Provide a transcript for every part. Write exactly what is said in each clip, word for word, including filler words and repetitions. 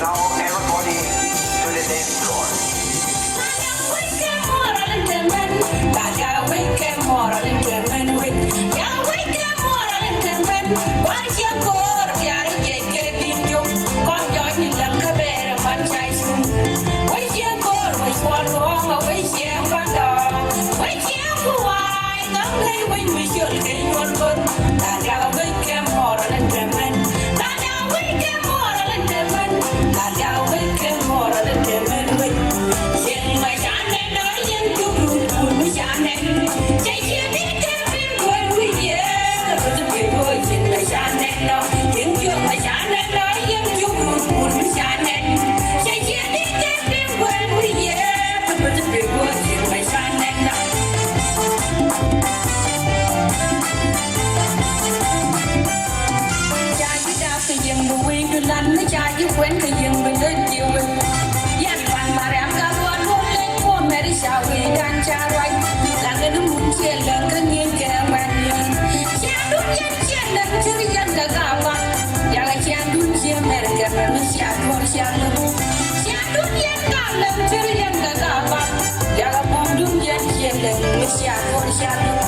Now everybody to the dance floor. Ca ji̱ dap kɛ yieŋ bi wee du lan mi ca ji̱ kuɛn kɛ yieŋ bi lät ji̱ wee. Yan pan Mariam ka luɔt luɔt leny kuɔ mɛri ca wee dan ca ruac. Laŋ in mun ciɛ lɛŋ kä ŋi̱i̱c kɛ ŋuɛn yieŋ. Ciɛ dun yɛn ciɛ lɛŋ cir yɛn kɛ gapan. Yakɛ ciɛ dun ciɛ mɛri kɛ mɛ mi cia duɔr cia lɛŋ. Ciɛ dun yɛn ka lɛŋ cir yɛn kɛ gapan. Yakɛ bum dun yɛn ciɛ lɛŋ mi cia duɔr cia lɛŋ.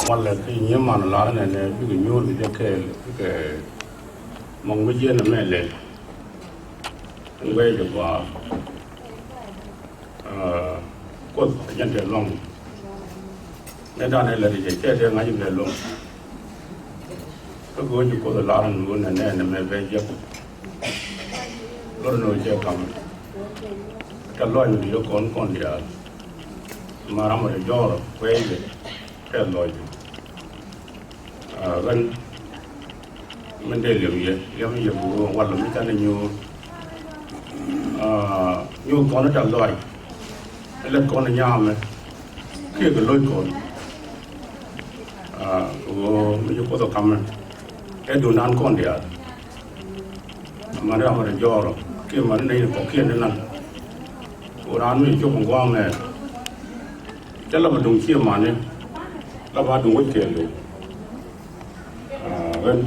Walɛ ki nyiman lar nɛ nɛ bikɛ nyuur bi jɛ kɛɛl bikɛ mɔŋ mi jiɛn ɛmɛ lɛl. Ŋuɛc jɛ gɔaa. Aa, Kuoth a jɛn tɛ luɔ̱ŋ. Nɛ danɛ lɛ ti jɛ cɛ tɛ ŋa̱c bɛ luɔ̱ŋ. Kä go̱o̱c Kuoth a lar ni wun nɛ nɛ nɛ mɛ bɛ jek. Lor ni wun cɛ kam. Tɛ lɔc ni ti jɛ kɔn kɔn diaal. Ma ram a ti jɔɔr kuɛc bɛ tɛ lɔc. Aa, ɣän min dee liɛm yɛ, liɛm yɛ bi wä wal mi canɛ nyuur. Aa, nyuur kɔn i̱ tɛ̈th lɔaac. I̱ lät kɔn i̱ nyaamɛ kiɛ kɛ lo̱c kɔn. Aa, kɛ ɣöö mi ci Kuoth ɛ ka̱mɛ ɛ duundan kɔn diaal. Amäni ram ɛ jɔɔr kiɛ mäni nɛy kɔ̱kiɛn inan. Kɛ ɣöö raan mi cop in gua̱a̱mɛ cä la ba duŋ ciɛ mani la ba duŋ wec kɛɛl lo̱c. Aa, ɣän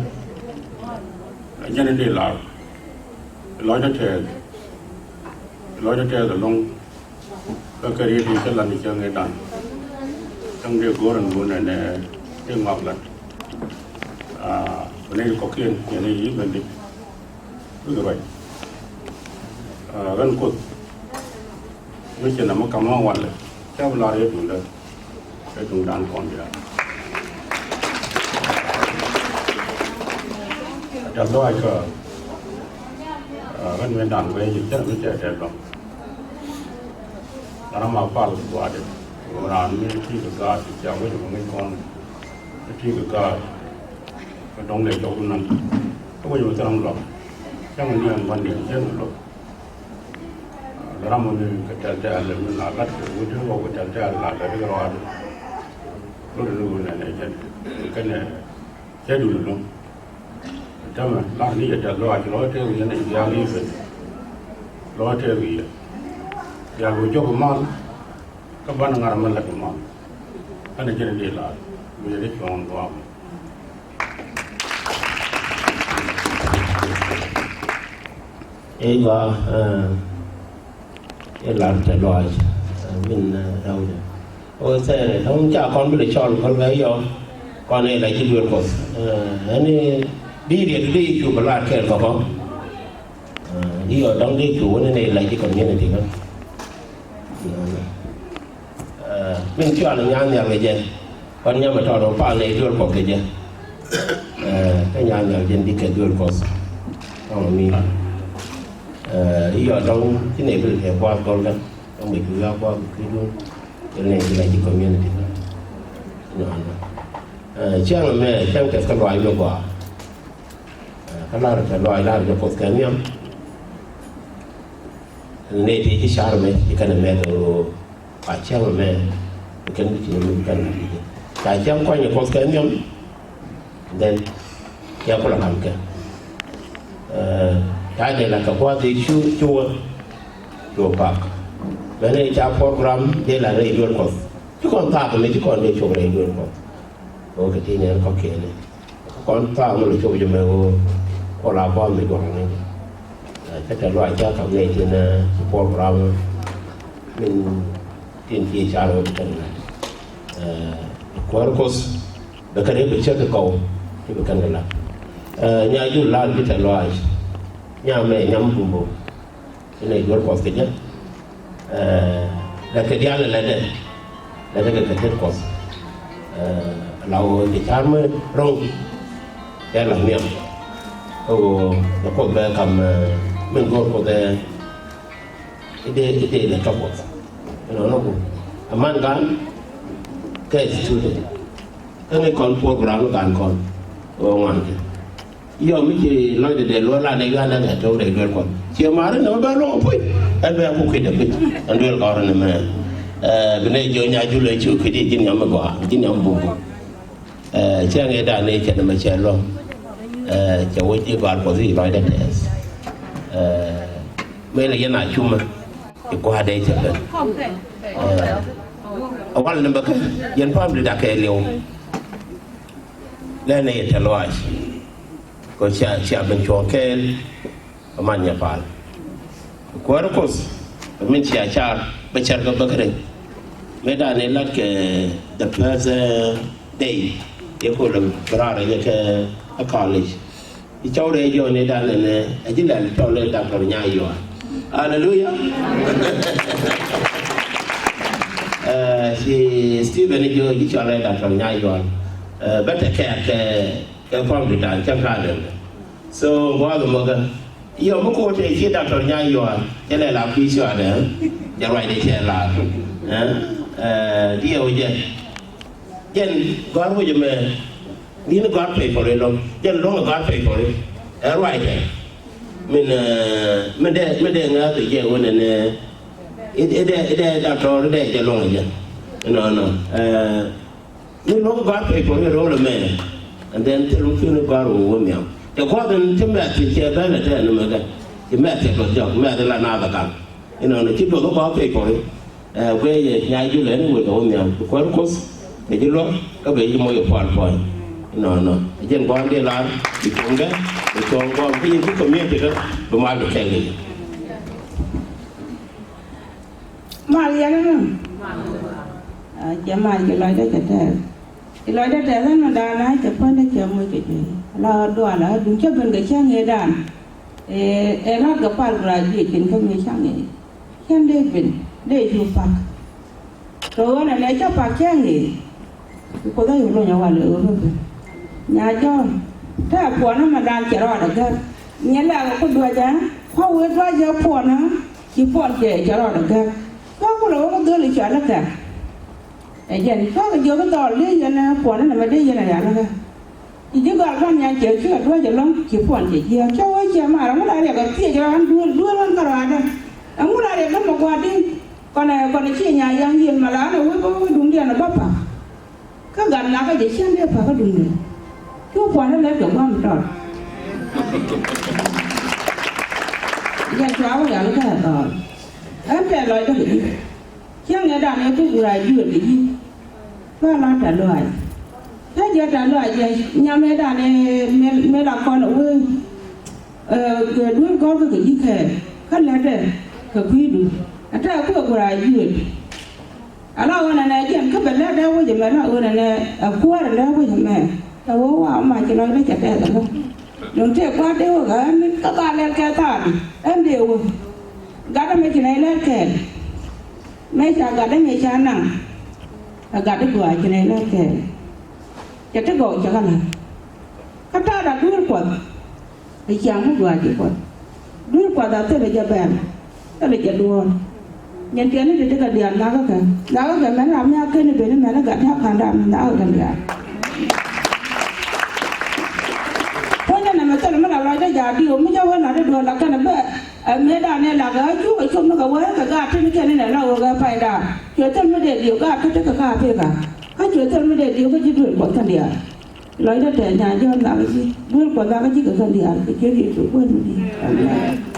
a jɛn in dee lar lɔcdä tɛɛth, lɔcdä tɛɛth ɛlɔ̱ŋ. Kä kɛ riet in cä lan in cä ŋet dan cäŋ dee go̱o̱r ɛn ɣöö nɛnɛ dee ŋɔak lan. Aa, bɛ nɛy kɔ̱kiɛn yɛn i̱ yi̱ ben di̱t. Wikɛ ruac. Aa, ɣän Kuoth mi ci nɛmɛ ka̱m ɣä walɛ cä bi lar yɛ duundä. Ɛ duŋdan kɔn diaal. Tɛ̈th lɔaac kä, aa, ɣän mëë dan guɛc ji̱ cä mi cɛ tɛ̈th lɔaac. Ram a pal gua̱a̱dɛ. Raan mi ti kɛ gaat ti cia wec mi ŋi̱c kɔn. Mi ti kɛ gaat. Kä dɔ̱ŋ dee cɔk nan. Kä wec mi thil ram luak. Cäŋ ni ɛn gua̱n diɛn cäŋ luak. Aa, ram mi kɛ tɛl tɛl mi la lat kɛ wut wä kɛ tɛl tɛl la lat kɛ rɔɔd. Lot ni wun nɛnɛ jɛn kɛnɛ cɛ dul lo̱ŋ. Tämɛ lar ni jɛ tɛl lɔaac lɔc tɛɛk yɛn i̱ diaal i̱ ben lɔc tɛɛk yɛ. Diaal wä jɔk mal kä banɛ ŋa̱r mi lat mal. Kɛnɛ jɛn i̱ di lar mi jɛ di cuɔ̱ɔ̱ŋ gua̱a̱m. Ëë gɔaa, ëë, ëë lar tɛth lɔaac, ëë, min, ëë, rɛwdɛ. Ɣöö thɛɛrɛ, dɔ̱ŋ ca kɔn bi lɛ cɔl kɔn kɛ yɔ, kɔn ëë la ji̱ duël Kuɔth. Ëë, ɛn i̱ di riɛt di cu bi lar kɛɛl kɔkɔ. Ëë, i̱ yɔ dɔ̱ŋ di cu wun in ëë la ji̱ community kä. Ɛ, min cual nyan nhial kɛ jɛ. Kɔn nyam ɛ tɔt ɔ pal nɛ i̱ duel Kuɔth kɛ jɛ. Ɛ, kä nyan nhial jɛn bikɛ duel Kuɔth. Ɔmɔ mi. Ɛ, i̱ yɔ dɔ̱ŋ ci nɛ bil kɛ gua̱a̱th gɔl kɛn. Kä mɛ cu ya gua̱a̱th ki duel. Jɛn nɛ ci la ji̱ community. Nyan. Ɛ, cäŋ ɛmɛ, cäŋ tɛth kä lɔaac mi gɔaa. Ɛ, kä lar tɛth lɔaac lar jɛ Kuoth kɛ nhiam. Nɛy ti ci car ɛmɛ ci kɛn ɛmɛ kɛ ɣöö a cäŋ ɛmɛ bi kɛn bi ci ni mi bi kɛn bi ci. Ca cäŋ kɔny ɛ Kuoth kɛ nhiam. Then cɛ kulɛ ka̱m kɛ. Ɛ, ca dee la kɛ gua̱a̱th i̱ cu cu wä. Cu pak. Mɛn i̱ ca program dee la rɛy duel Kuɔth. Ci kɔn thaak mi ci kɔn dee cop rɛy duel Kuɔth. Kɛ ɣöö kɛ ti nɛn kɔ̱kiɛn i̱ kɔn thaak mi lɛ cop jɛ mɛ ɣöö kɔ la gua̱a̱th mi juɔ̱k ni. Ɛ, cä tɛ luaac ca ka̱m nɛy tin, ɛ, ci program min tin ci car ɣöö bi kɛn lat. Ɛ, kuäär Kuoth bɛ kɛn i̱ bi cäk kɛ kɔw i̱ bi kɛn kɛ lat. Ɛ, Nyaay Jul la̱r bi tɛ lɔaac. Nyam mɛ nyam bumbu. Inɛ juɔr Kuɔth kɛ jɛ. Ɛ, lɛ kɛ diaal lɛ lɛ dɛ. Lɛ dɛ kɛ kɛ tet Kuɔth. Ɛ, la ɣöö jɛ car mi ro̱ŋ. Kɛ la nhiam. Kä ɣöö jɛ Kuoth bɛ ka̱m, ɛ, min go̱o̱r Kuoth ɛ. I̱ dee, i̱ dee lɛ tɔk Kuɔth. Inɔ nɔ ku. Aman gan kɛ student. Kä ŋäc kɔn program gan kɔn. Ɣöö ŋuan kɛ. Yɔ mi ci lɔcdɛ dee luɔt lan ɛ yuan dee ŋɛ to̱k dee duel Kuɔth. Ciɛ mari nɛ mɛ bɛ luɔk puc. Ɛn bɛ ku kui̱dɛ puc. Ɛn duel kɔr ni mɛ. Ɛ, bi nɛ jiɔ Nyaay Jul ɛ ci kui̱di ji̱n nyam mi gɔaa. Ji̱n nyam buk buk. Ɛ, cɛ ŋi̱i̱cdan ni cɛ ni mɛ cɛ luɔ̱ŋ. Ɛ, cɛ wec i̱ gɔaa Kuɔth i̱ lɔcdɛ tɛth. Ɛ, mëë lɛ yɛn a cumɛ i̱ gua̱a̱dɛ cɛ ben. Ɛ, ɛ wal ni bä kä yɛn pam di dakɛ liw. Lɛ ni yɛ tɛ lɔaac. Kɛ cia, cia ben cuɔ̱ɔ̱ŋ kɛɛl. Kä man nyɛ pal. Kuäär Kuoth, min cia car bä cär kä bäkärɛ. Mëëdan ni lat kɛ the first, eh, day. Yɛ kol bä raar yɛ kɛ, eh, college. I̱ cɔw rɛy jɔɔn i̱ dan ɛnɛ, ɛ ji̱ lɛl cɔl i̱ Doctor Nyaay Yuan. Hallelujah. Eh, ci Stephen i̱ ji̱ cɔl i̱ Doctor Nyaay Yuan. Eh, bä te kɛɛk kɛ, kɛ kɔm di dan cäŋ ka lɛl. So, gua̱a̱th ɛmɔ kä. Yɔ mi ko̱o̱t tëë ci Doctor Nyaay Yuan, cɛ lɛ la kui̱ cuaadɛ, jɛ ruacdɛ cɛ laar. Ɛ, ɛ, diɛw jɛ. Jɛn gɔ̱a̱r wec ɛmɛ, ni̱n gɔ̱a̱r pɛy pɔri lɔ̱ŋ, jɛn lɔ̱ŋ gɔ̱a̱r pɛy pɔri. Ɛ ruacdɛ. Min, ɛ, min dee, min dee ŋa̱a̱k jɛ wä nɛnɛ, ɛ, ɛ dee, ɛ dee Doctor, ɛ dee jɛ lɔ̱ŋ jɛ. Nɔ, nɔ. Ɛ, Ni lo̱k gɔ̱a̱r pɛy pɔri ro̱o̱l ɛmɛ. And then thil mi cuŋni gɔ̱a̱r wä wä nhiam. Cɛ gua̱th in ci mɛth ti cɛ ben ɛ tɛn ɛmɛ kɛ. Ci mɛth cɛ duɔth jɔk, mɛth in la naath ɛ ka̱m. Inɔnɔ ci duɔth gɔ̱a̱r pɛy pɔri. Ɛ, guiɛ yɛ Nyaay Jul ɛn wëë kɛ wä nhiam. Ci kuäär Kuoth kɛ ji̱ luɔ̱k kä ben ji̱ moc ɛ pual puɔ̱ny. Inɔnɔ. Ɛ jɛn gua̱a̱r dee lar, bi cuɔ̱ŋdɛ, bi cuɔ̱ŋ gua̱a̱r, bi cuɔ̱ŋ gua̱a̱r, bi cuɔ̱ŋ gua̱a̱r, bi cuɔ̱ŋ gua̱a̱r. Mal yɛn ɛmɛ. Ɛ, cɛ mal ci lɔcdä cɛ tɛth. Ci lɔcdä tɛth ɛn ɛ da̱a̱n a cɛ puɔ̱nydä cɛ moc kɛ juey. La dual a duŋ cä ben kɛ cäŋ ëëdan. Ɛ, ɛ lat kɛ pal graduation kä mi cäŋ ëë. Cän dee ben, dee cu pak. Kɛ ɣöö nɛnɛ cä pak cäŋ ëë. Kuoth a yuk luny a wal ëë ɣöö ben. Nya Jɔ̱ɔ̱n, tɛɛ puɔ̱nä mɛ da̱a̱n cɛ rɔɔdɛ gäk. Nyɛ lɛ̈k ɛ ku duäcä, kua̱ wee duäcä puɔ̱nä. Ci puɔn cɛ cɛ rɔɔdɛ gäk. Cua kulɛ wä kä dhöl i̱ cɔal i̱ kɛ. Ɛ jɛn cua kɛ jiök i̱ dhɔl dee yɛn ɛ puɔn inɛ mɛ dee yɛn ɛ rial i̱ kɛ. Ci ji̱ gɔal ban nyan cɛ ci kɛ duäc ɛlɔ̱ŋ ci puɔn cɛ jiääk. Cua wee ciɛ maar ɛŋu la riɛk ɛ thiec rɔ ɣän duel duel ɣän kä rɔaadä. Ɛŋu la riɛk ɣän mɛ gua̱a̱r di̱n. Kɔnɛ kɔnɛ ci nya ya̱ŋ yiël mɛ la ɣän ɛ wee bä wee duŋdiɛn ɛ bä pa̱k. Kä gat ŋakä jɛ cän dee pakä duundɛ. Cu puɔ̱nä lɛt kɛ gua̱a̱m tɔt. Jɛ cua wä yal kä ɛ dhɔɔl. Ɣän tɛɛ lɔcdä kɛ ji̱. Cäŋ ɛ danɛ ku gura juël kɛ ji̱. Cua la tɛ̈th lɔaac. Cä jɛ tɛ̈th lɔaac jɛ nyam ɛ danɛ mëë la kɔn ɛ wee. Ɛ, duel gɔ̱rkä kɛ ji̱ kɛɛl. Kä lɛtdɛ kɛ kui̱du. Ɛ tɛ̈th ku ɛ gura juël. Ala ɣöö nɛnɛ jɛn kä bɛ lɛ dee wec ɛmɛ la ɣöö nɛnɛ ɛ kuäär ɛ lɛ wec ɛmɛ. Ɛ ɣöö wa ma ci lɔcdä cɛ tɛth ɛlɔ̱ŋ. Duŋ tëë gua̱a̱r dee wek ɣän kä ba lɛl kɛ thaar ɛn dee wek. Gat ɛmɛ ci nɛy lɛl kɛɛl. Mëë ca gat ɛmɛ ca naŋ. Ɛ gat i̱ gɔaa ci nɛy lɛl kɛɛl. Cɛ ti gɔw cɛ kä la̱t. Kä ta̱a̱da duëër Kuɔth. Ɛ ciaŋ mi gɔaa ji̱ Kuɔth. Duëër Kuɔth a thilɛ jɛ bɛ̈ɛ̈l. Thilɛ jɛ duɔ̱ɔ̱r. Nyin tiɛɛni ti ti kɛ diaal nakä kɛ. Nakä kɛ mɛn ram mi a keni beni mɛn i̱ gat ni a ka̱n ram mi nakä kɛ diaal. Te jaat diw mi ca wä lat i̱ duɔl la kɛn a bɛ ɛ mëëdan ɛ lak ɛ cuk ɛ cop ni kɛ wee kɛ gaat tin kɛn inɛ la ɣöö kɛ payda. Cuɛ thil mi dee diw gaat kä tekɛ kaa pek a kä cuɛ thil mi dee diw kä ji̱ duël Kuɔth kɛn diaal. Lɔcdä tɛɛth Nyankɔɔn Jɔ̱ɔ̱n nhɔakä ji̱, duël Kuɔth nhɔakä ji̱ kɛ kɛn diaal kɛ ciöt Yecu Kuäär mi di̱i̱t. Amen.